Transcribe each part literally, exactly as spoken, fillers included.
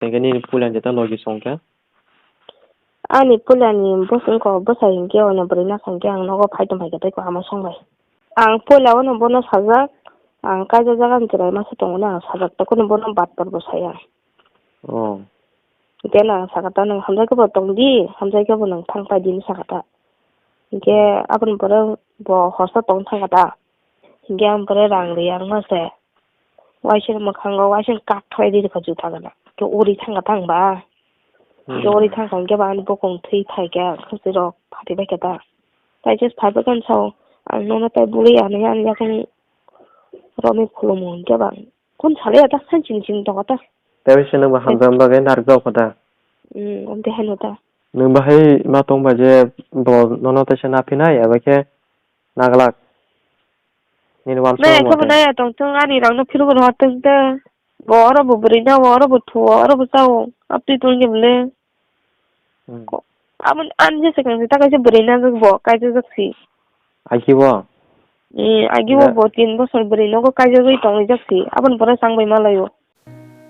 Hingke nini puila ni jeta logi songkha? Ani puilani bwswk wngkha, bwsai hinkhe ono bwrwi nakha hinkhe ang nogo phai tongphai khe tei kaham songbai. Ang puila ono bono sajak, ang kaijak jaga ni chwrai masa tongo na ang sajak, tei kunu bono batpor bo saya. Oh. Hinkhe no ang sakha ta, "Nwng hamjai khe bo tong di, hamjai khe bo nwng thang pai di," hinwi sakha ta. Hinkhe aboni pore bo horsa tong thangkha ta. Hinkhe ang pore rang rwi ang no se. Waisa mwkhango waisa kak thoi di kha juta gana. Ke uri thangkha ta ang ba. Ke uri thangkha hinkhe ba ani bokong thwi phaikha, khasi rok phati baikha ta. Tai just phaibaikha ang sao, ang nono tai buri ani ani yakung romwi khulumo hinkhe ba. Kun salai ya ta, han ching ching tongo ta. Tei se nwng bo hamjak bagwi narwk jak kho ta. Hmm, om tei haino ta. Nwng bahai ma tong ba je bo nono teisa naphinai, eba khe naglak. Nini uansukma mate. Nai khe bo nai ya tong thung, ani rang no philuk rw thung ta. Bo oro bo bwrwi na, oro bo thuo, oro bo chao. Aptwi tong ni bwle. Hmm. Ko-, aboni ani jesa khe ta kaisa bwrwi najak bo, kaijak si. Agi bo? Eh, agi bo. Na- Bo tin bosor bwrwi nogo kaijagwi tongwi jak si. Aboni pore chang bai ma laio.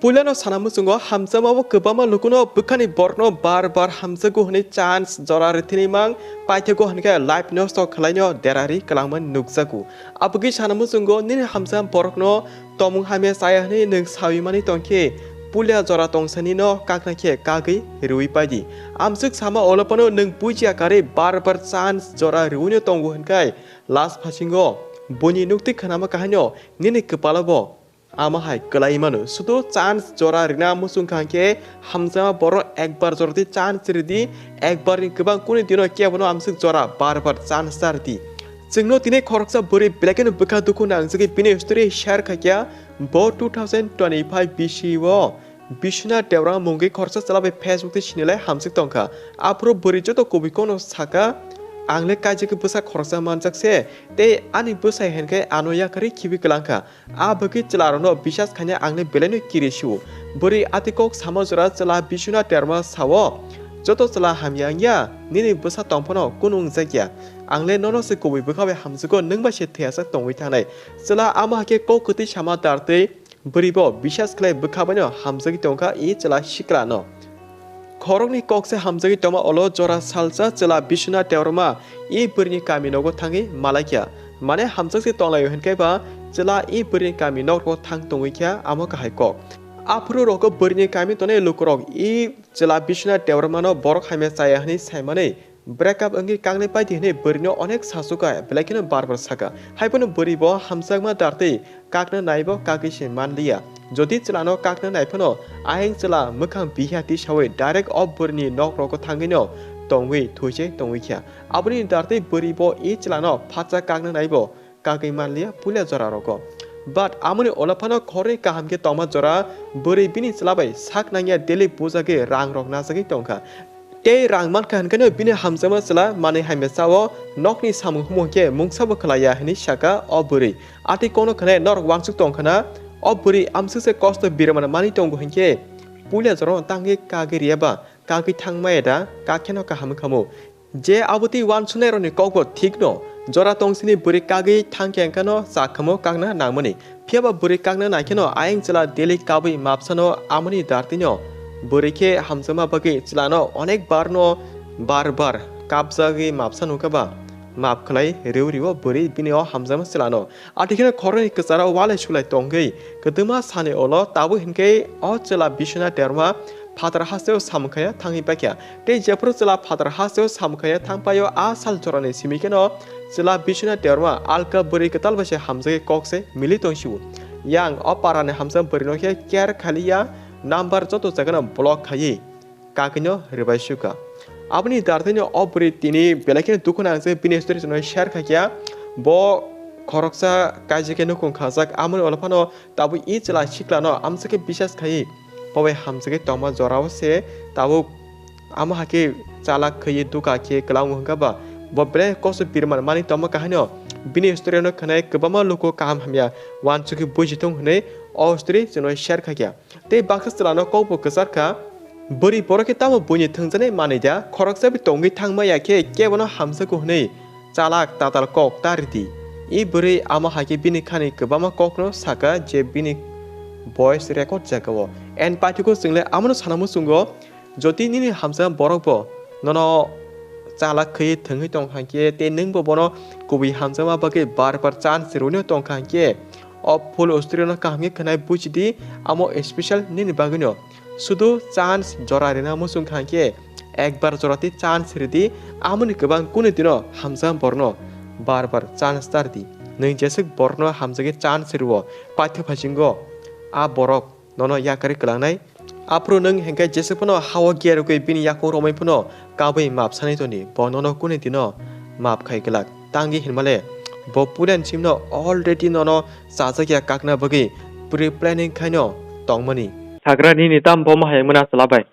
Puilano sana muchungo hamjakma bo kwbangma lukuno bwkhani borokno bar bar hamjago hwnwi chance jora rwthwini mang paithago hwnkhe life nosto khwlaino derari kwlangmani nukjago. Aboni sana muchungo nini hamjakma borokno Tongmung hamya chaya hwnwi nwng sawi mani tongkhe, puila jora tongsanino kakna khe kagwi rwui paidi. Amswk sama olo phano nwng bujiya karwi bar bar chance jora rwino tongo hwnkhai last phasingo buini nuktwi khnama kahaino nini kwpalo bo ama hai kwlai mano. Sudu chance jora rwna muchung kha hwnkhe hamjakma borok ekbar jora twi chance rwdi, ekbarni kwbang kunu dino kebono amswk jora bar bar chance cha rwdi. Chwngno tini khoroksa bwrwi belai kheno bwkha dukhu nangjagwi bini story share khaikha. Bo two thousand twenty-five bisi o Biswanath Debbarma mungwi khoroksa chwla bai Facebook tei sinilai hamswk tongkha. Aphuru bwrwi joto kubui kokno sakha, "Ang le kaijagwi bwsa khoroksa manjak se, tei ani bwsai hinkhe ano yakarwi khibi kwlangkha. A bagwi chwlarokno bisas khaina ang le belaino kiri su." Bwrwi ati kok sama jora chwla Biswanath Debbarma sao, "Joto chwla hamya wngya, nini bwsa tong phano kunu wngjakya. Ang le nono se kubui bwkha bai hamjago, nwng bai se thwiyasak tongwi thangnai." Chwla ama hakhe kok kwtwi sama dartwi bwrwi bo bisas khlai bwkha baino hamjagwi tongkha i chwla sikla no. Khoroknwi kok se hamjagwi tongma olo jora salsa chwla Biswanath Debbarma i bwrwini kami nogo thangwi malaikha. Mane hamjak se tonglaio hinkhe ba chwla i bwrwini kami nok rogo thang tongwi kha amo kahai kok. Aphuru rogo bwrwini kami tongnai lukurok i chwla Biswanath Debbarma no borok hamya chaya hwnwi saimani break up wngwi kaknai paidi hwnwi bwrwino onek sasuka, belai kheno bar bar saka. Haiphano bwrwi bo hamjakma dartwi kakna naibo kagwi se manliya. Jodi chwlano kakna naiphano ayang chwla mwkhang bihiya tisawi direct o bwrwini nok rogo thangwino tongwi thwi se tongwi kha. Aboni dartwi bwrwi bo i chwlano phatsa kakna naibo kagwi manliya puila jora rogo. But amoni olo phano khorwi kaham khe tongma jora bwrwi bini chwla bai sak nangya daily bujagwi rang rok najagwi tongkha. Tei rang mankha hinkheno bini hamjakma chwla manwi hamya chao nokni samung humung khe mungsa bo khlaiya hinwi saka o bwrwi. Ati kono khwnai norok wansuk tongkhana o bwrwi amswk se kosto birman mani tongo hinkhe puila jorano tangwi kagwi riya ba kagwi thangmaya da kakheno kaham khamu. Je abotwi uansuknairokni kokbo thikno, jora tongsini bwrwi kagwi thangkhe wngkhano chakhamo kakna nangmani. Phiyaba bwrwi kakna naikheno ayang chwla daily kabwi mapsano amoni dartwino bwrwi khe hamjakma bagwi chwlano onek barno bar bar kapjagwi mapsa nukha ba map khlai riw riwo bwrwi bini o hamjakma chwlano. Ati kheno khoroknwi kwcharo walai sulai tongwi kwdwma sani ulo tabuk hinkhe o chwla Biswanath Debbarma phatar hasteo samung khaiya thangwi paikha. Tei jephuru chwla phatar hasteo samung khaiya thangpaio a sal jorani simi kheno chwla Biswanath Debbarma alka bwrwi kwtal bai se hamjagwi kok se mili tongsio. Yang o parani hamjak bwrwino khe care khaliya number joto jagano block khaiwi kagwino rwbai sukha. Aboni dartwino o bwrwi tini belai kheno dukhu nangjagwi bini story chwngno share khaikha. Bo khoroksa kaisa khe nukhung khajak, amoni ulo phano tabuk i chwla siklano amswk khe bisas khaiwi bo bai hamjagwi tongma jorao se tabuk ama hakhe chalak khaiwi dukha khe kwlango hwnkha ba bo belai kosto birman mani tongma kahaino bini story no khwnai kwbangma luku kaham hamya uansukgwi bujithung hwnwi o story chwngno share khaikha. Tei baksa chwlano kokbo kwchar kha, bwrwi borok khe tamo buini thwngjaknai manwi da, khoroksa bai tongwi thangma ya khe kebono hamjakgo hwnwi chalak tatal kok ta ridi. I bwrwi amo hai khe bini khani kwbangma kokno saka je bini voice record jagao. And paithakgo chwngle amono sana muchungo, jodi nini hamjakma borok bo nono chalak khaiwi thwngwi tongkha khe tei nwngbo bono kubui hamjakma bagwi bar bar chance rwino tongkha khe, o full story no kaham khe khwnai bujidi, amo special nini bagwino. Sudu chance jora rina muchung kha khe, ekbar jora tei chance ridi, amoni kwbang kunu dino hamjakma borokno bar bar chance ta ridi. Nwng jeswk borokno hamjakhe chance rwo, paithak phaisinggo a borok nono yakarwi kwlangnai. Aphuru nwng hinkhe jeswk phano hao gerogwi bini yakung romwi phano kabui map sanai toni, bo nono kunu dino map khai glak. Tangwi hinmale bo puilani simno already nono chajakya kakna bagwi pre-planning khaino tongmani. Sagra nini tam bo mahai muna chwla bai.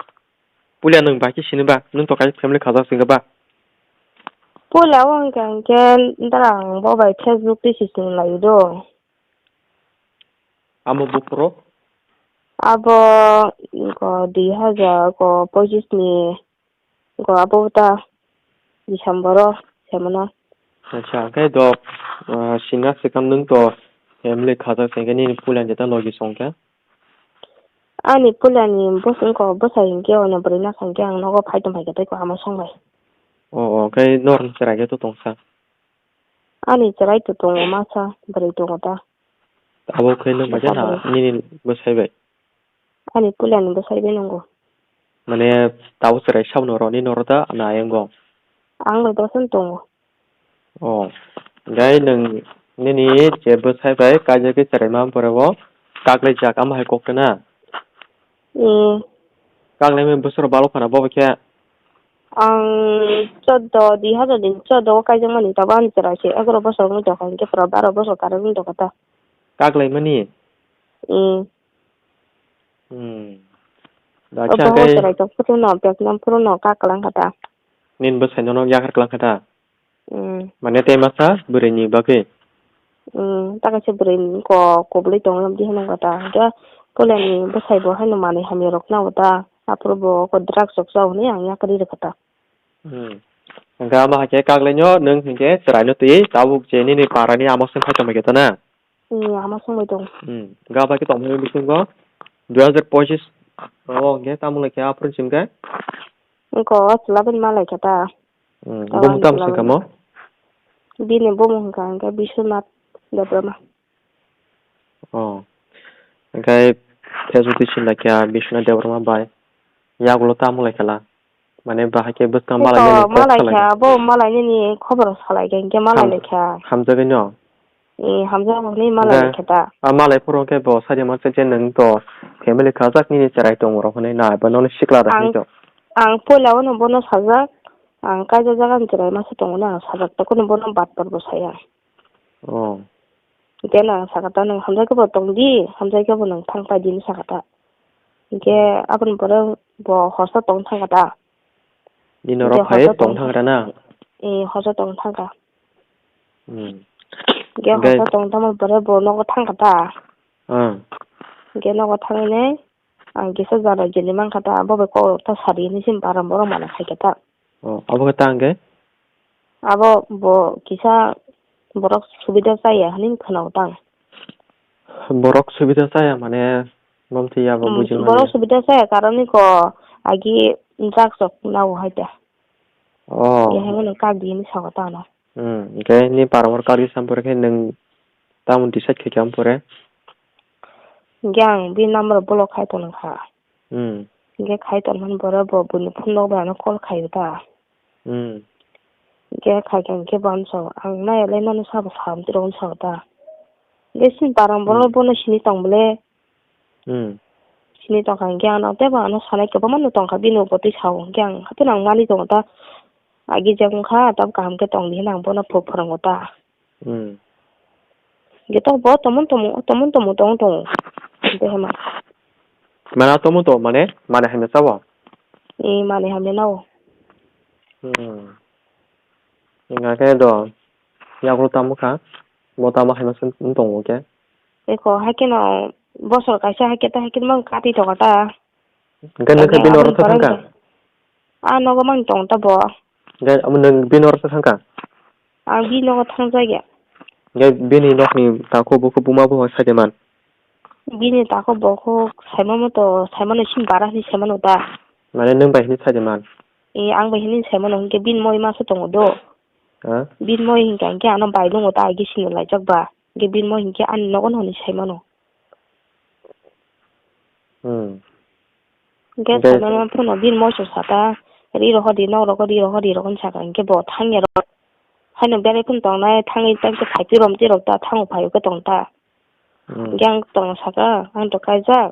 Puila nwng bai khe sini ba, nwng to kaisa family khajak singkha ba. Puila o hwnkha hinkhe dara ang bo bai Facebook tei si sini lai do. Amo buphuru? Abo ko dui hajar ko pochis ni ko abo ta December o semana. Acha, khe do, ah, sina swkang nwng to family khajak singkhe nini puila ni ta logi songkhe? Ani puila ni bwswk ko bwsai hinkhe ono bwrwi nakha hinkhe ang nogo phai tong phaikhe tei ko ama songbai. O, o, khe norni chwrai khe to tongsa? Ani chwrai to tongo masa, bwrwi tongo ta. Abo khe nwng bai khe na nini bwsai bai? Ani puilani bwsai bai nwngo. Mane tabuk chwrai sabno roni noro da na ayang gong? Ang bai dosen tongo. O, gai nwng nini je bwsai bai kaijagwi chwrai ma borok o kaklaijak amo hai kok tana? Ee. Kaklaimani bwswk rok balo phano bo bai khe? Ang chordo, dui hajar ni chordo o kaijakmani, tabuk ani chwrai se egaroh bosor wngwi tongkha, hinkhe pura baro bosor kwrwi wngwi tongkha ta. Kaklaimani? Ee. Hmm. O Dakhe bohor khe chwrai tong phuru no, beknam phuru no kak kwlang kha ta. Nini bwsai nono yakar kwlang kha ta? Hmm. Mane tei masa bwrwi ni bagwi? Hmm, ta kaisa bwrwi ni ko kubulwi tong lam di hwnwi kha ta. Hinkhe puilani bwsai bo haino manwi hamya rok nao ta. Aphuru bo ko drugs rok chao hwnwi ang yakarwi rwkha ta. Hmm. Hinkhe amo hai khe kaklaino nwng hinkhe chwraino twi tabuk je nini parani amo swng khai tongbai khe ta na? Hmm, amo swngbai tong. Hmm. Hinkhe abo hai khe tongmani bisingo dui hajar pochis o hinkhe tamo lai khe aphuru hinkhe? Wngkha o chwla bini ma lai kha ta. Hmm. Abo bumung ani tamo chwla swngkha bini mo? Bini bumung hwnkha hinkhe Biswanath Debbarma. Oh. Hinkhe Facebook twi sini lai kha Biswanath Debbarma bai. Yagulo tamo lai khala. Mane bahai khe bwskang malai nini kok malai salai kha, bo malai nini khobor salai kha, hinkhe malai lai kha. Hamjagwi no? Ee, hamjak hwnwi malai lai kha ta. A malai phuru khe bo sadi mansa je nwng to family khajak nini chwrai tongo rok hwnwi na, bo nono sikla rok hwnwi to. Ang puila o no bono sajak, ang kaijak jaga ni chwrai masa tongo na, sajak ta kunu bono batpar bo saya. Oh. Hinkhe no sakha ta, nwng hamjak khe bo tong di, hamjak khe bo nwng thang pai di hinwi sakha ta. Hinkhe aboni pore bo horsa tong thang kha ta. Nini norok phai tong thang kha na? Ee, horsa tong thang kha. Hmm. Hinkhe horsa tong thang pore bo nogo thang kha ta. Hmm. Hinkhe nogo thangwi nai ang kisa jara jeni man kha ta, abo bai kok rok ta sadi hinwi se baram borok mana khai kha ta. Oh, abo khe ta hwnkhe? Abo bo kisa borok subida chaya hinwi khwnao tang. Borok subida chaya mane, mamtwi abo bujima borok subida chaya karon ni ko agi drugs rok nao hai ta. Oh. Ye hai mano kak di hinwi sao ta ano. Hmm, hwnkhe ni paramor kari sam pore khe nwng tamo decide khai kha pore? Hwnkhe ang bini number block khai tong kha. Hmm. Hwnkhe khai tongmani pore bo buini phone rok bai ano call khai ta. Hmm. Hwnkhe khai khe hwnkhe bo ano sao, ang nai le nono sabo sam tiro hwnwi sao ta. Hwnkhe chini param borok bono sini tong bole. Hmm. Sini tongkha hwnkhe ano tebo ano sanai kwbangma no tongkha bini upor twi sao hwnkhe ang hapheno ang manwi tongo ta. Agi jak wngkha tab kaham khe tong di hinwi ang bono pho-, phwrwngo ta. Hmm. Hwnkhe tok bo tomon tomo, tomon tomo tong tong. Hwnkhe hema. Mana tomon to mane, mane hamya sao? Ee, mane hamya nao. Hmm. Hwnkhe do, yagulo tamo kha, bo tamo hamya se wng tongo khe. Eko, hai kheno bosor kaisa hai khe ta, hai khe mang kati tokha ta. Hwnkhe nwng khe bini oro thang kha? A nogo mang tong ta bo. Hwnkhe amo nwng bini oro thang kha? Ang bini nogo thang jak ya. Hwnkhe bini nokni takhuk bukhuk buma buphang sai de man? Bini tako bo kho saimano to, saimano sini bara hinwi saimano da. Mane nwng bai hinwi saidi man? E, ang bai hinwi saimano, hinkhe bini moi masa tongo do. Ha? Bini moi hinkhe, hinkhe ano bai lungo ta, agi sini laijak ba. Hinkhe bini moi hinkhe ani nogo no hinwi saimano. Hmm. Hinkhe Hinkhe saimano phuno bini moi song sata, "Ri rohor di, nok rogo ri rohor di," rok hinwi saka, hinkhe bo thangya rok. Haino belai phano tongnai, thangwi tei phaipi romti rok ta, thango phaio khe tong ta. Hmm. Hinkhe ang tongna saka, "Ang to kaijak,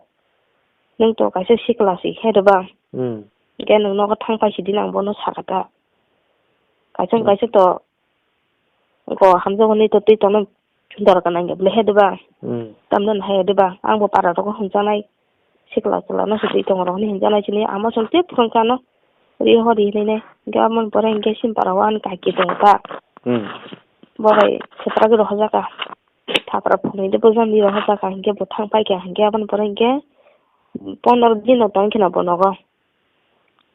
nwng to kaisa sikla si," he rwba. Hmm. Hinkhe nwng nogo thang pai sidi, ang bono saka ta. Kaisa Hmm. kaisa to go hamjakgo nini to twi tongno dora gana hinkhe bwlai he diba? Hmm. Tamno hai diba? Ang bo para rogo hwnjaknai, sikla chwla no se twi tongo rok hinwi hwnjaknai chini ama song tei phwrwng kha no. Ri ho ri hinwi nai. Hinkhe aboni pore hinkhe sini para o ani kaki tongo ta. Hmm. Bo bai sitra gwi rohorjak kha. Thapra phunui de bujam di rohorjak kha hinkhe bo thang pai kha hinkhe aboni pore hinkhe pondro din no tong khe no bo nogo.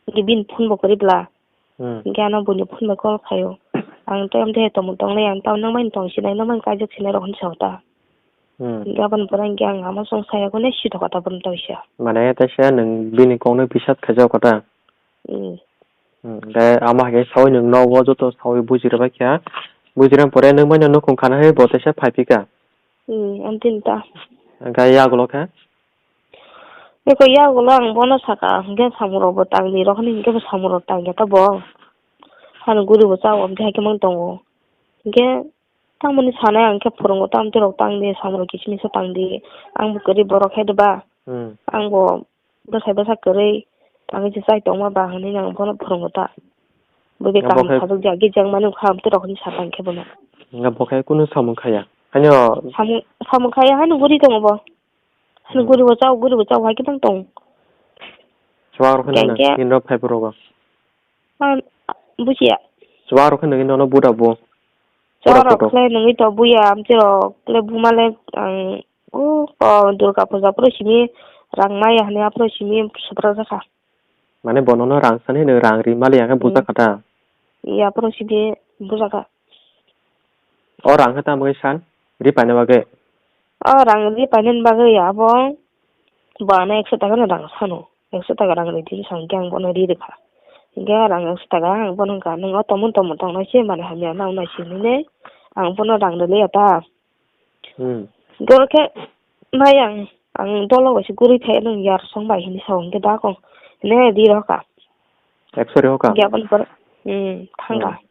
Hinkhe bini phone bo kwrwi bla. Hmm. Hinkhe ano buini phone bai call khaio. Ang tei amtwi tongmung tongnai, ang tamo nang bai tong sinai, nang bai kaijak sinai rok hinwi sao ta. Hmm. Hinkhe aboni pore hinkhe ang ama song saya khe nai sithoka ta bono tongsa. Mane teisa nwng bini kokno bisas khaijak kho ta? Hmm. Hmm. Tei ama hai khe saui nwng nogo joto saui buji rwbai kha. Buji rwna pore nwng bai no nukhung khana hai bo teisa phai phi kha. Hmm, amtwini ta. Hinkhe yagulo khe? Beko yagulo ang bono saka, hinkhe samung rok bo tang di, rok hinwi hinkhe bo samung rok tang ya ta bo. Hani guri bo chao, amtwi hai khe mang tongo. Hinkhe tamoni sanai ang khe phwrwngo, tamtwi rok tang di, samung rok kisu misu tang di. Ang bo kwrwi borok hai diba? Hmm. Ang bo bwsai bwsa kwrwi tangwi se chai tongma ba hinwi ang bono phwrwngo ta. Bo be Nga bo kaham khai sajak ya, gijak mani wngkha, amtwi rok hinwi saka ang khe bono. Nga bo khai kunu samung khaya. Haino Samung, samung khaya, haino guri tongo bo. Ano Hmm. guri bo chao, guri bo chao, hai khe tang tong. Chuwak rok Keng khe. Nini rok phai phuru go. Ah, bujiya. Chuwak rok nini nono buda bo. Chuwak rok khle nungwi to buya, amtwi rok khle buma le ang, o, o, Durga puja phuru simi rang maya hwnwi aphuru simi supra jakha. Mane bono no rang sani hwnwi rang ri mali ang khe Hmm. bujakha ta. Iya, aphuru simi bujakha. O rang khe tamo khe san? Ri paina bagwi? O rang ri painani bagwi abo bo ano ekso taka no rang sano. Ekso taka rang ri di sa hinkhe ang bono ri rwkha. Hinkhe rang ekso taka ang bono wngkha, "Nwng o tomon tomon tong nai se mani hamya nang nai se," hinwi ang bono rang rwliya ta. Hmm. Hinkhe oro khe nai ang, ang dolo bai se guri phai nung yar song bai hinwi sa o hinkhe da kong ne ri rwkha. Ekso ri hoka? Hinkhe aboni pore, hmm, thangkha. Hmm.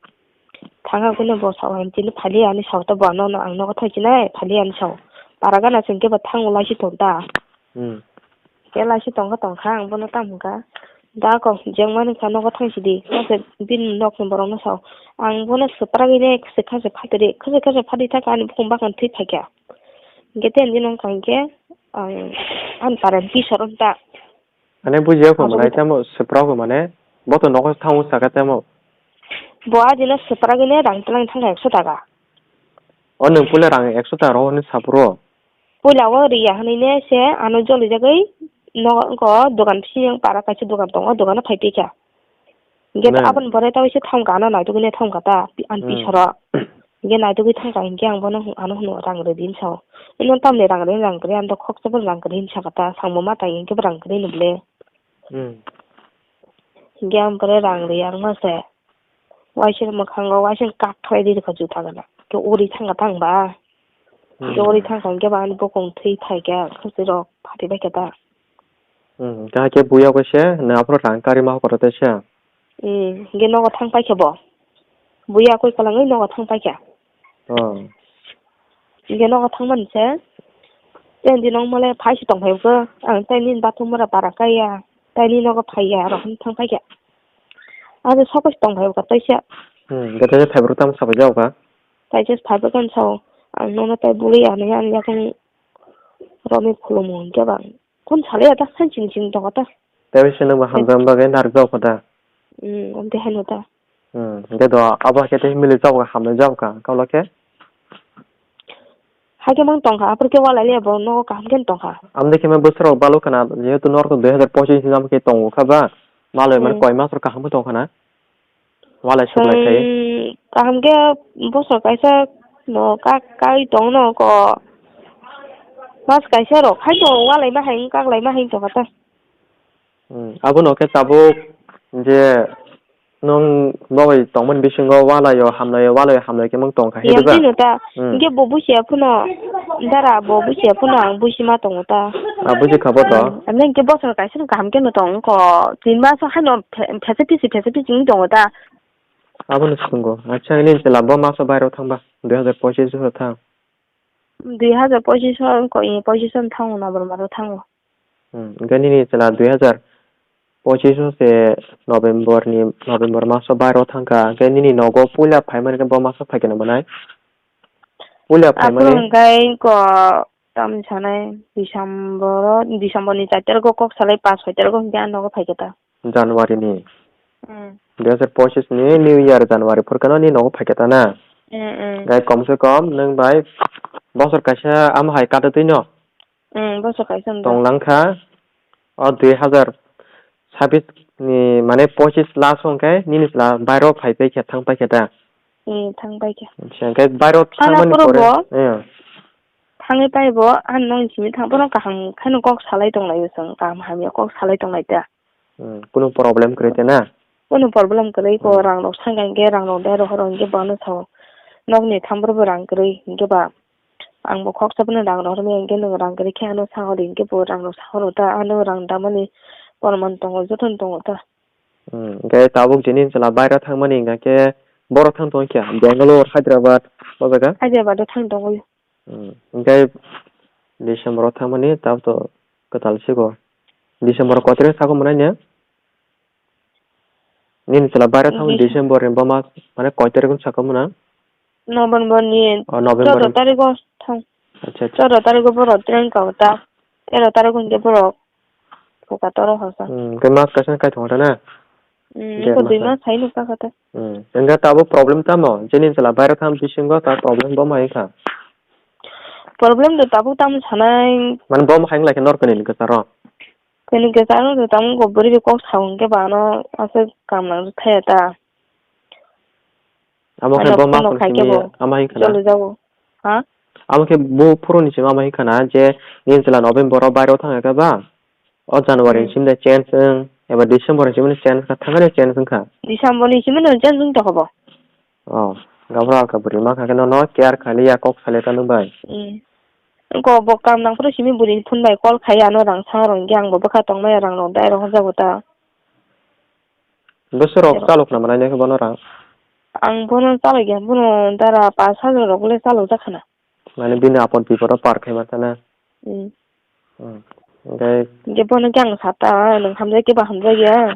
Thangkha khe no bo sao, "Ang tini phali ani sao ta bo ano, ano ang nogo thai chinai phali ani sao." Para gana se hinkhe bo thango laisi tong ta. Hmm. Khe laisi tongkha tongkha ang bono tamo hwnkha. Da kok jeng mani kha nogo thang sidi. Khe bini nokni borok no sao. Ang bono swprak ine khasi khasi phatidi, khasi khasi phadi thaka ani bukhung bakhan thwi phaikha. Hinkhe tei bini wngkha hinkhe ang ani para ni bisor wng ta. Mane bujiya kho mane tamo swprak kho mane bo to nogo thang saka tamo. Bo adino swprak ine rang twlang thangkha ekso taka. O nwng puila rang ekso taka rw hinwi saphuru? Puila o riya hinwi ne se ano joli jagwi nogo dogan bising para kaisa dogan tongo, o dogano phai phi kha. Hinkhe aboni pore ta waisa thangkha, ano naitugwi nai thangkha ta, pi-, ani pisoro. Hinkhe naitugwi thangkha, hinkhe ang bono hwn-, ano hwnwi rang rwdi hinwi sao. Ino tamni rang rwdi, rang kwrwi, ano khoksa phano rang kwrwi hinwi sakha ta, samung ma tang hinkhe bo rang kwrwi hinwi bwle. Hmm. Hinkhe ang pore rang rwya wngma se. Waisa mwkhango waisa kak khlai di rwkha juta gana. Khe uri thangkha ta ang ba. Khe uri thangkha hinkhe ba ani bokong thwi phaikha, khwtwi rok phati baikha ta. Hmm, kahai khe buya khe se, nwng aphuru rang karima hokoro tei se. Hmm, hinkhe nogo thang paikha bo. Buya koi kwlangwi nogo thang paikha. Oh. Hinkhe nogo thangmani se, tei di nong mole phai se tong phai khe, ang tei nini bathum mora para kaiya, tei nini nogo phaiya, rok hinwi thang paikha. Abo sabo se tong phai kha tei se. Hmm, hinkhe tei phai bwrwi tamo sabai jago kha? Tei se phai bwkha sao, ang nono tei bwlwi ya hinwi ani yakung romwi khulumo hinkhe ba. Kon salai ya ta, han chini chini tongo ta. Tei se nwng bo hamjakma bagwi narwk jago kho da? Hmm, amtwi haino ta. Hmm, hinkhe do abo hai khe tei milwi jago kha, hamlai jago kha, kaulo khe? Hai khe mang tong kha, aphuru khe walai liya bo nogo kaham khe tong kha. Amtwi khe ma bwswk rok baluk khna, jehetu norok dui hazar pochis ni jam khe tongo kha ba, malai mani Hmm. koi mas rok kaham khe tong khna. Walai suklai khai. Chwng kaham khe bosor kaisa no ka-, kai tong no ko. Mas kaisa rok, haino walai ma hai, wng kaklai ma hai tongkha ta. Hmm, abono khe tabuk je nwng bo bai tongmani bisingo walaio, hamlaio, walaio, hamlaio khe mung tongkha, Yang hidiba? Tino ta, Hmm. Hingke bo busia phano, dara bo busia phano ang busi ma tongo ta. Ah, busi kha bo to? Hmm, amo hingke bosor kaisa no kaham khe no tong ko, tin mas o haino phe-, phese pisi, phese pisi wng tongo ta. Abono swkungo. Acha, nini chwla bo maso bairo thangba, dui hazar pochis o thang. Dui hazar pochis o ko, eh, pochis o thango, November o thango. Hmm, hingke nini chwla dui hazar pochis o se November ni, November maso bairo thangkha. Hingke nini nogo puila phaimani khe bo maso phaikhe nang manai? Puila Aphuru phaimani? Hingke ko, tam sanai, December o, December ni char tarikh o kok salai, pas soi tarikh o hingke ang nogo phaikhe ta. January ni. Hmm. Dui hazar pochis ni New Year January phurkano ni nogo phaikhe ta na? Hmm, hmm. Gai kom se kom nwng bai bosor kaisa amo hai katatwi no? Hmm, bosor kaisa wngkha. Tonglang kha. O dui hazar sabis ni mane pochis last hwnkhe nini chwla bairo phai paikhe thang paikhe ta? Hmm, thang paikhe. Acha, hwnkhe bairo thangmani pore? Thangwi pai bo, ang nokni simi thang, bono kaham khaino kok salai tonglaio chwng, kaham hamya kok salai tonglai ta. Hmm, kunu problem kwrwi te na? Kunu problem kwrwi ko, hmm, rang rok sangkha hingke rang rok dai rohor hingke bono sao. Nokni thang borok bo rang kwrwi hingke ba ang bo khoksa phano rang rohor maya hingke nwng rang kwrwi khe ano sao de hingke bo rang rok sao rw ta, ano rang damani porman tongo, jotono tongo ta. Hmm, hingke tabuk jini chwla baira thangmani hingka khe borok thang tong kha Bangalore, Hyderabad o jaga? Hyderabad o thang tongo. Hmm, hingke December o thangmani tabuk to kwtal sigo. December o koi tarikh sago mwnai ne? Nini chwla baira thangmani Dec- December ni bo mas mane koi tarikh wng sakha mwnang? November ni. Oh, November ni. Chordo tarikh o thang. Acha, acha. Chordo tarikh o borok train kabo ta. Tero tarikh o hingke borok Phuka toro hosa. Hmm, hingke mas kaisa kai thong ta na? Hmm, dui mas hai nuk ta kha ta. Hmm, hingke tabuk problem tamo? Jini chwla baira thang bisingo ta problem bo ma hai kha? Problem do tabuk tamo sanai. Mane bo ma hai lai khe nor kani ni kwcharo? Kani kwcharo do tamo go bwrwi kok sao hingke ba ano aswk kam nang thaya ta. Amo khe bo ma phone khai khe simi bo ama hai khana? Choli jago. Ha? Amo khe bo phone ni simi ama hai khana je nini chwla November o bairo thang kha ba? O January ni simi de change wng, eba December ni simi change kha, thangani change wng kha. December ni simi no change wng tokha bo. Oh, gabra alka bwrwi ma kha khe nono care khaliya kok salai ta nwng bai. Hmm. Ko bo kam nang phuru simi bwrwi phone bai call khai ano rang sa rong yang bo bwkha tong maya rang rong dai rong jago ta. Bwswk rok chalok na manai nai khe bono rang? Ang bono chalok ya, bono dara pash hajar rok le chalok jak khana. Mane bini apot bipot o par khai ma ta na? Hmm. Hmm. Hingke? Hingke bono khe ang sa ta, nwng hamjak khe ba hamjak ya.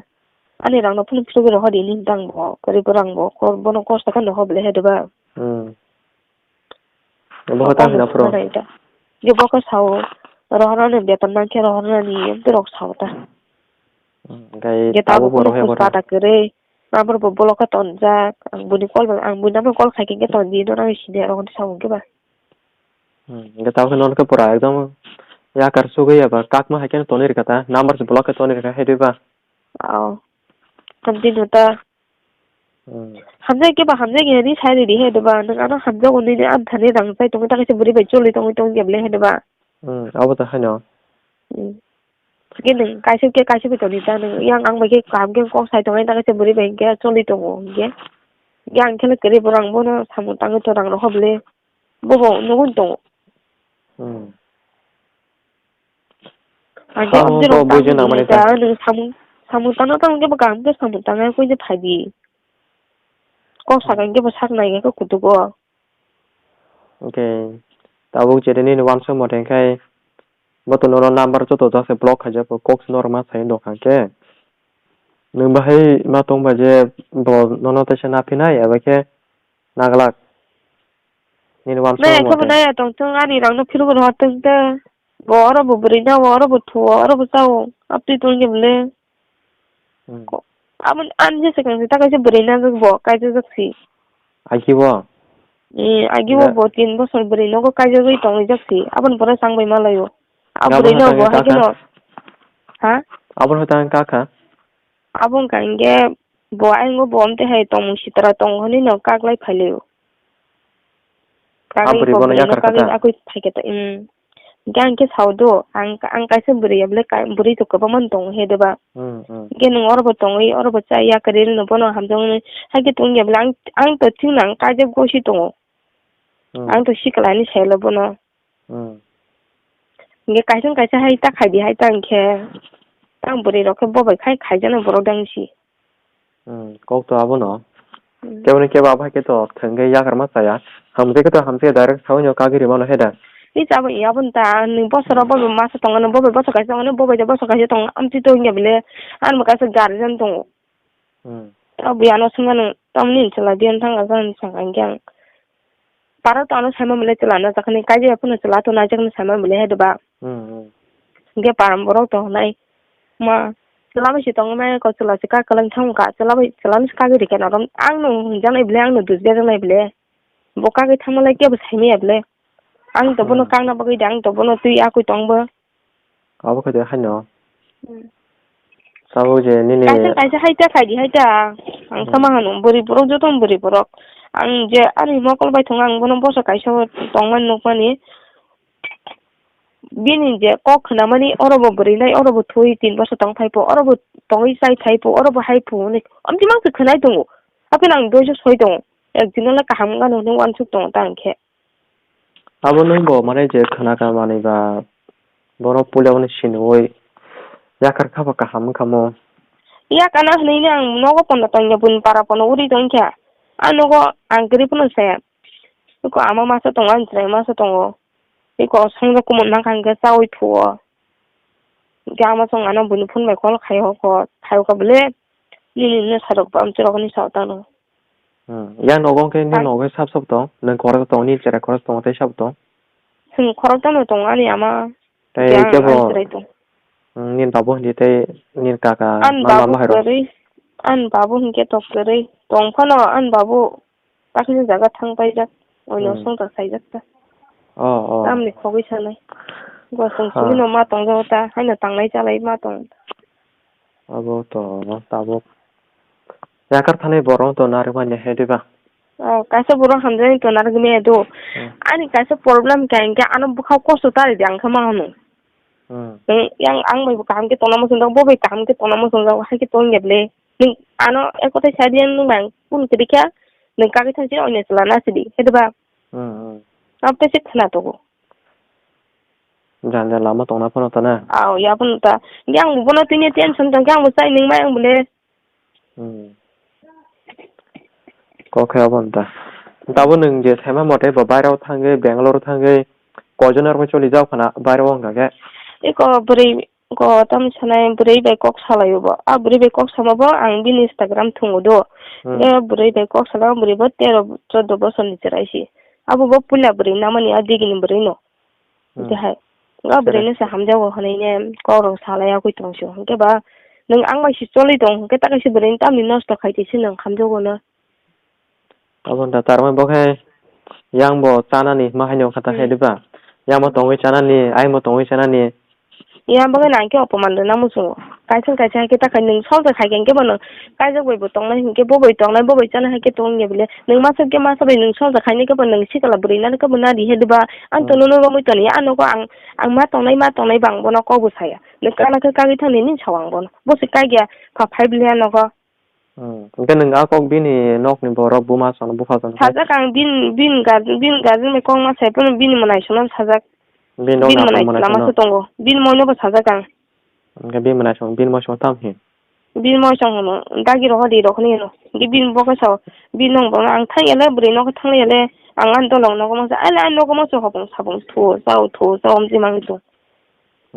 Ani rang no phunuk phunuk rw hodi ni tang bo, kwrwi bo rang bo, kor-, bono kosto khe no ho ble he de ba. Hmm. Bo ta hina phuru. Ge bo khe sao, rohornani beton nang khe rohornani, borok sao ta. Hmm, gai ge tabuk tabuk bo rohe bo ta. Kwrwi, aboro bo block khe tonjak, ang buni call, ang buni number call khai khe ton di, no nang sini aro hwn sao hwn khe ba. Hmm, ge tabuk khe non khe pura ekdom yakar sugwi ya ba, kakma hai khe tonwi rwkha ta, number se block khe tonwi rwkha hai dui ba. Oh, continue ta. Hmm. Hamjak khe ba hamjak ya ni sai ridi he de ba, nwng ano hamjak o nini an thani rang chai tongwi ta kaisa bwrwi bai choli tongwi tong khe ble he de ba. Hmm, abo ta haino. Hmm. Khe nwng kaisa khe kaisa bai toni ta nwng yang ang bai khe kaham khe kok sai tongnai ta kaisa bwrwi bai khe choli tongo hingkhe. Yang khe kwrwi borok ang bono samung tangwi to rang rok ho ble. Bobo nugwi tongo. Hmm. Ang khe samung amtwi rok bo buji tang nang mani ta. Nwng samung, samung tangna tang khe bo kaham khe samung tangna koi je phai di. Kok sakha hingke bo sak nai hingke kutugo. Hingke tabuk je nini uansuk mote hingke bo to nono number joto jak se block khaijak kok se norok ma sai wngkha hingke nwng bahai ma tong bai je bo nono teisa naphinai eba khe naglak nini uansuk mote. Nai khe bo nai ya tong thung ani rang no philuk rw tong te. Bo oro bo bwrwi na, bo oro bo thuo, oro bo chao. Aptwi tong khe bole. Hmm. Ko-, aboni ani jesa khe ta kaisa bwrwi najak bo, kaijak si. Agi bo? Eh, agi bo, bo tin bosor bwrwi nogo kaijagwi tongwi jak si. Aboni pore chang bai ma laio. A bwrwi no bo hai khe no. Ha? Aboni hota ang kha kha. Abo wngkha hingke bo ayang bo bo amtwi hai tongmung sitra tongo hinui no kaklai phai laio. Kaklai bwrwi bono yakar kha ta? Kaklai akoi phai khe ta, um. Hingke ang khe sao do, ang, ang kaisa bwrwi ya bwle, ka-, bwrwi to kwbangma tongo he de ba. Hmm, hmm. Hingke nwng oro bo tongwi, oro bo cha ya kwrwi rwno bono hamjaknai. Hakhe tong ya bwle, ang, ang to thik nang kaijak gosi tongo. Hmm. Ang to sikla ni sailo bono. Hmm. Hingke kaisa kaisa hai ta khai di hai ta hingke. Tang bwrwi rok khe bo bai khai, khaijaknai borok dang si. Hmm, kok to abono. Hmm. Kebo ni kebo abo hai khe to thwngwi yakarma chaya. Hamjai khe to hamjai direct sawi no kagwi rwmano he da. Ni chabo ya bun ta, ni bosoro Hmm. bo masa tongo, bo bai bosor kaisa tongo, bo bai bosor kaisa tongo, amtwi to wngya bile, ani bo kaisa guardian tongo. Hmm. Abo ya no swngmano, tamni chwla biyan thang asa ni sangkang yang. Para to ano saima bile chwla no jakani, kaisa phano chwla to naijakno saima bile he da ba. Hmm, hmm. Hingke param borok tong nai. Ma, chwla bai se tong nai ko, chwla se ka kwlwng thang ka, chwla bai, chwla no se kagwi rikhe norok. Ang no hwnjak nai bile, ang no dusbek nai bile. Bo kagwi thang nai kebo sai maya bile. Ang to bono Hmm. kangna bagwi de, ang to bono twi akwi tong bo. Abo khe de haino. Hmm. Tabuk je nini Kaisa, kaisa hai ta khai di hai ta. Ang Hmm. sama hano, bwrwi borok joto bwrwi borok. Ang je ani mokol bai thung, ang bono bosa kaisa o tong mani nuk mani. Bini je kok khna mani, oro bo bwrwi nai, oro bo thwi tin boso tong phai pho, oro bo tongwi chai phai pho, oro bo hai pho hwnwi. Amtwi mang se khwnai tongo. Hapheno ang doijo soi tongo. Ek din le kaham wngkha nokni uansuk tongo ta hwnkhe. Abo nung bo mane je khwna ka manwi ba, bono puila hwnwi sinwi yakar kha ba kaham wngkha mo. Yakana hwnwi no ang nogo pono tongya, buini para pono uri tongkha. A nogo ang kwrwi phano se. Eko ama masa tongo, ani chwrai masa tongo. Eko songja kumon mankha hwnkhe chaui phuo. Hwnkhe ama chwng ano buini phone bai call khai ho ko, khai ho ka bwle. Nini no sarok bam chwrok ni sao tano. Hmm. Yang nogo hwnkhe nini nogo sab sab tong, nwng khorok tong, nini chwrai khorok tong tei sab tong. Chwng khorok tano tong ani ama. Tei kebo, ani chwrai tong. Hmm, nini babu hindi tei nini kaka, ani babu kwrwi, ani babu hwnkhe to kwrwi. Tong phano ani babu Takisa jaga thang paijak, oino songta saijak ta. Oh, oh. Tamni khogwi sanai. Gosong sugino ma tongjago ta, haino tanglai chalai ma tong. Abo to, tabuk. Yakar thani borok to narwkmani hai diba? Oh, kaisa borok hamjani to narwkmani do. Hmm. Ani kaisa problem kha hwnkhe ano bwkhao kosto ta ridi ang khe ma hwnwi. Hmm. Yang ang bai bo kaham khe tongna muchung jak, bo bai kaham khe tongna muchung jak, hai khe tong ya bwle. Nwng ano ek kothai sa di, nwng bang kun kwrwi kha, nwng kagwi thang sini oino chwla na sidi, hai diba? Hmm, hmm. Abo tei se khwna tongo. Janja lama tongna phano ta na? Aw, ya phano ta. Yang bono tini tension tong khe, ang bo chai nwng ma yang bwle. Hmm. Kok khe abo ta. Tabo nwng je saima mote bo bairao thangwi, Bangalore thangwi, koijon rokni choli jak phana bairao wngkha khe? Eko bwrwi Ko tam sanai bwrwi bai kok salaio bo. A bwrwi bai kok sama bo ang bini Instagram thungo do. Hmm. E bwrwi bai kok sana bwrwi bo tero choddo bosor ni chwrai si. Abo bo puila bwrwi namani a digini bwrwi no. Hmm. Hwnkhe hai. Nga bwrwi no se hamjago hwnwi ne kok rok salai ya koi tong sio. Hwnkhe ba nwng ang bai si choli tong hwnkhe ta kaisa bwrwi tamni nosto khai twi se nwng hamjago no. Abo da tarmai bo khe yang bo chanani ma haino kha ta khe diba? Yang bo tongwi chanani, ayang bo tongwi chanani. Yang bo khe nang khe opoman rwna muchungo. Kaisa kaisa hai khe ta khai nwng songsa khai khe hwnkhe bono kaijak bai bo tongnai hwnkhe bo bai tongnai, bo bai chana hai khe tong ya bwle. Nwng masa khe masa bai nwng songsa khainai khe bo nwng sikla bwrwi nani khe bo nadi he diba? Ang to nono romwi toni, ang nogo ang, ang ma tongnai ma tongnai bang bono kok bo saya. Nwng kana khe kagwi thangni nini sao ang bono. Bo se kagya pha phai bwle nogo. Hmm. Hwnkhe nwng a kok bini nokni borok buma sano bupha sano khe? Sajak ang bin, bin gar-, bin guardian bai kok ma sai phano bini mwnaisongno sajak. Bini nokni mwnaisongno? Bini mwnaisong lama se tongo. Bini moino bo sajak ang. Hwnkhe bini mwnaisong, bini moisong tamo hin? Bini moisong hwno, dagi rohor di rohorni hwno. Hwnkhe bini bo khe sao, bini nong bono ang thang yale, bwrwi nokho thang yale, ang ani dolong nogo mangsa, ale ani nogo mangsa hopong sapong thuo, chao thuo, chao amtwi mangwi tong.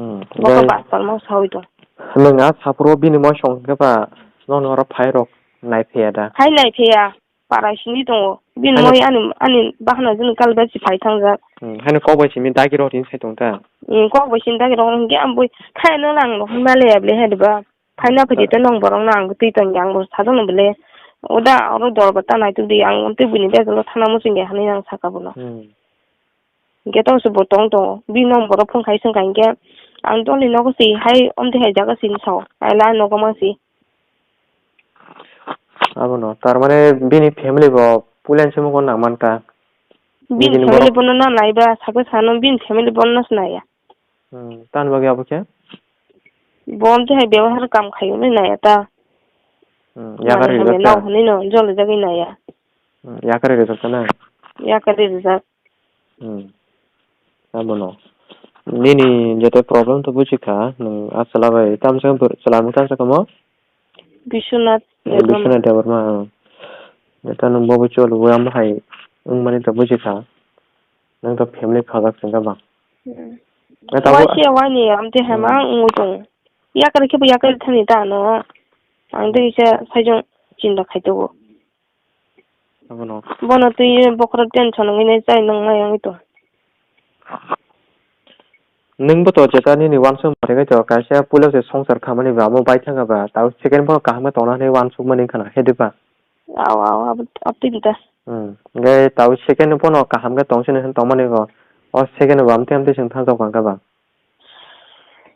Hmm. Bo khe pastor ma sawi tong. Nwng a saphuru bini moisong hwnkhe ba, nono oro phai rok nai phiya da? Hai nai phiya, para simi tongo. Bini moi ani, ani bahana jani kal besi phai thangjak. Hmm, haino kok bai simi dagi rok tin sai tong ta? Hmm, kok bai simi dagi rok hwnkhe ang bui, khaino lang rok hwnba le ya bwle hai diba? Phaina phai di tei nong borok no ang twi tong yang bo sajak no bwle. Oda oro dol bo ta nai tubdi ang tei buini bejalo thana muchung ya hinwi ang saka bono. Hmm. Hwnkhe tong se bo tong tongo. Bini nong borok phone khai se wngkha hinkhe ang dol ni nogo se hai omtwi hai jaga sini sao. Hai la nogo ma se. Abono, tar mane bini family bo puila ni se mokol nang man kha. Bini family bono na nai ba, sakhe sano bini family bono no se nai ya. Hmm, tani bagwi abo khe? Bo amtwi hai bebahar kam khai hwnwi naiya ta. Hmm, yakar Mane rijak hamya ta? Nao hwnwi no joli jagwi naiya. Hmm, yakar rijak ta na? Yakar rijak. Hmm. Abono. Nini jete problem to buji kha, nwng a chwla bai tamsa bwrwi, chwla mung tamsa kamo? Biswanath Eh, Debbarma. Biswanath Debbarma, hmm. Jeta nwng bobo chwla bo amo hai wngmani to buji kha. Nwng to family khajak se wngkha ba. Hmm. Na tabuk Waisa waini amtwi hai ma Hmm. wngwi tongo. Yakar khe bo yakar thani ta ano. Ang tei kisa saijwng chinta khai tongo. Abono. Bono twi bokhorok tension wngwi nai chai nang nai wngwi to. Nwng bo to jeta nini uansuk manwi to kaisa puila se songsar khamani ba amo bai thangkha ba tao second bono kaham khe tongna hinwi uansuk mani wngkha na he diba? Aw aw abo abtwi bita. Hmm. Hwnkhe tao second bono kaham khe tong sini hin tongmani bo. O second bo amtwi amtwi chwng thangjak kha ba.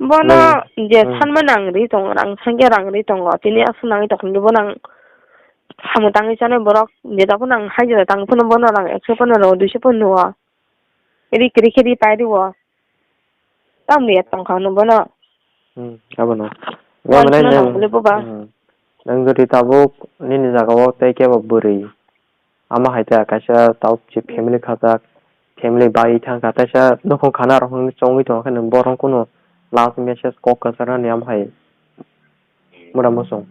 Bono Nang-, je hmm. Sanma nang ri tongo, rang sangya rang ri tongo, tini aswk nangwi tongkha, bono ang samung tangwi chanai borok, je tabuk nang hajira tang phano bono rang ekso phano rwo, duiso phano rwo. Ri kiri khe ri pai rwo. Tamni ya tongkha hwnwi bono. Hmm, abono. Uansukna Mane nang nwng, bole boba. Hmm. Nwng jodi tabuk nini jagao tei kebo bwrwi. Ama hai ta kaisa tabuk chi family khajak, family bai thang kha, kaisa nukhung khana rok wng chongwi tongkha, nwng bohrok kunu last message kok kwchar nani ama hai mura muchung.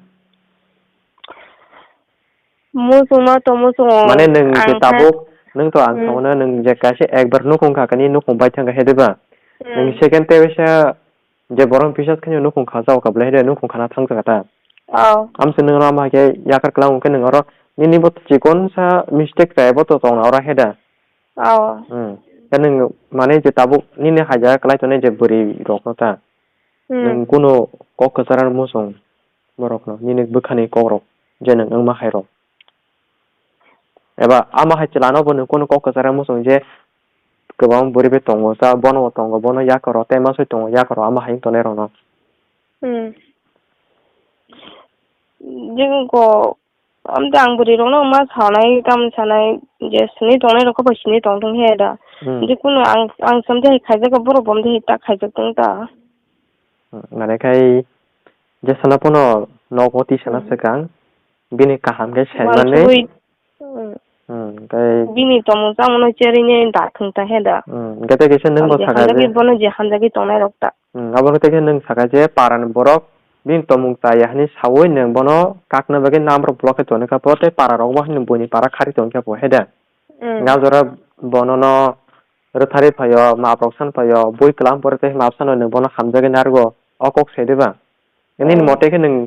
Muchungma to muchungo. Mane nwng je ang tabuk, nwng to ang Hmm. Samono nwng je kaisa ekbar nukhung kha kani nukhung bai thang kha he diba? Hmm. Nwng second tei waisa Je borok bisas khe nukhung kha jao ka belai de nukhung khana thang jaga ta. Oh. Amse nwng rama khe yakar klang khe nwng oro nini bo chikon sa mistake khe bo to tong oro he da. Oh. Hmm. Khe nwng mane je tabuk nini haja kwlai tongnai je bwrwi rok no ta. Hmm. Nwng kuno kok kwchara muchung borok no nini bwkhani kok rok je nwng wngma hai rok. Eba ama hai chwla no bo nwng kunu kok kwchara muchung je kwbang bwrwi bai tongo, cha bono bo tongo, bono yakaro tei masoi tongo, yakaro ama hai wng tongnai rok no. Hmm. Jikun ko, amtwi ang bwrwi rok no ma sanai, tamo sanai, je sini tongnai rok khe bai sini tong thung he da. Hmm. Jikun ang, ang samtwi hai khaijak kha, borok bo amtwi hai ta khaijak tong ta. Hmm, mane khai je sana pono nogo twi sana Hmm. swkang. Bini kaham khe saimani. Uansugwi, hmm. Hmm, tei bini tongmung chamungno cherwini da thwng ta he da. Hmm, hwnkhe tei kisa nwng bo Hamjak-, saka je. Hamjagwi bono je hamjagwi tongnai rok ta. Hmm, abo khe tei khe nwng saka je parani borok bini tongmung chaya hinwi sawi nwng bono kakna bagwi nam rok block khe tongwi kha pho tei para rok bo haino buini para khari tongwi kha pho he da. Hmm. Nga jora bono no rwtharwi phaio, map rok san phaio, bui kwlam pore tei map sano nwng bono hamjagwi narwgo, o kok sai diba? Nini Hmm. Mote khe nwng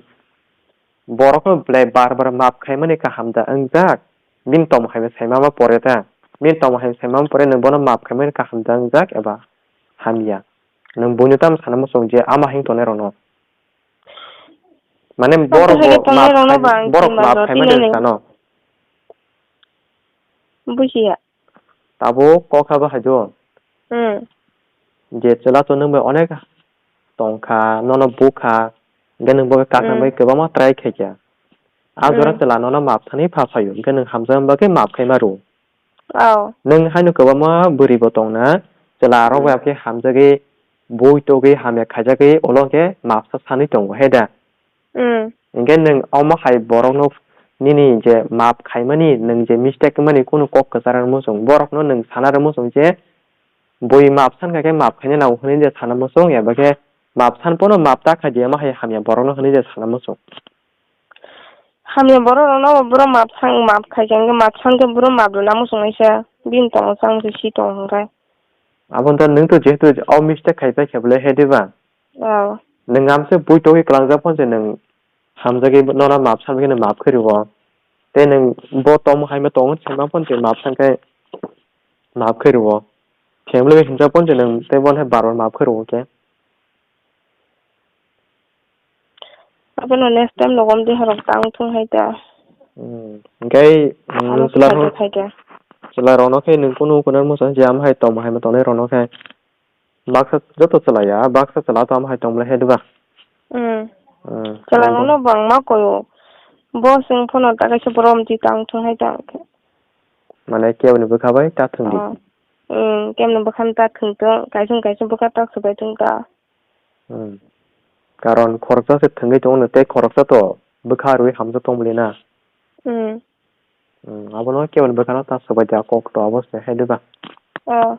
Borokno belai bar bar maap khaimani kaham da wngjak? Bini tongmung hai saima ma pore ta? Bini tongmung hai saima ma pore nwng bono maap khaimani kaham da wngjak eba hamya? Nwng buino tamo sana muchung je ama hing tongnai rokno? Mane borok bo maap khai, borok maap khaimani sano? Bujiya. Tabuk kok kha bo hai do. Hmm. Je chwla to nwng bai onek tong kha, nono buk kha, hwnkhe nwng bo khe kakna Hmm. Bai kwbangma try khai kha. A jora Hmm. Chwla nono maap thani pha phaio, hwnkhe nwng hamjakma bagwi maap khai ma rw. Oh. Nwng haino kwbangma bwrwi bo tong na, chwla rok bai Hmm. Abo khe hamjagwi, bui togwi, hamya khaijagwi, ulo khe maap sa sanwi tongo, he da? Mm. Hinkhe nwng omo hai borokno nini je maap khaimani, nwng je mistake wngmani kunu kok kwchar rwna muchung, borokno nwng sana rwna muchung je bui maap san kha khe maap khaina nango hwnwi je sana muchung, eba khe maap san phano maap ta khai di, omo hai hamya borokno hwnwi je sana muchung. Hamya borok rokno bo borok maap san, maap khai khe, maap san khe borok maap rwna muchung naisa, bini tongmung chamung se si tongo hwnkhe. Abo wngkha nwng to jehetu o mistake khai pai khe bole he diba? Oh. Nwng amse bui togwi kwlangjak phano se nwng hamjagwi nono maap sanwi kheno maap khe rwo. Tei nwng bo tongmung hai ma tongo se ma phano se maap san khe maap khe rwo. Family bai himjak phano se nwng tei bono hai bar bar maap khe rwo khe. Abono next time lokom de horok tang thung hai ta. Hmm. Hwnkhe, hmm, ano chwla rok, khai ta. Chwla rokno khe nwng kunu kunu muchung je am hai tongmung hai ma tongnai rokno khe. Baksa joto chwla ya, baksa chwla to am hai tong bwlai he diba? Hmm. Hmm, chwla nangkhe. Rokno bangma koyo. Bo chwng phano ta kaisa borom ti tang thung hai ta khe. Mane kebo ni bwkha bai ta thung di. Oh. Hmm, kemno bwkhano ta thwng tong, kaisung kaisung bwkha ta swbai tong ta. Hmm. Karon khoroksa se thwngwi tongo no, tei khoroksa to bwkha rwi hamjak tong bwle na. Hmm. Hmm, abono keboni bwkhano ta swbai da kok to abo se hai diba. Oh.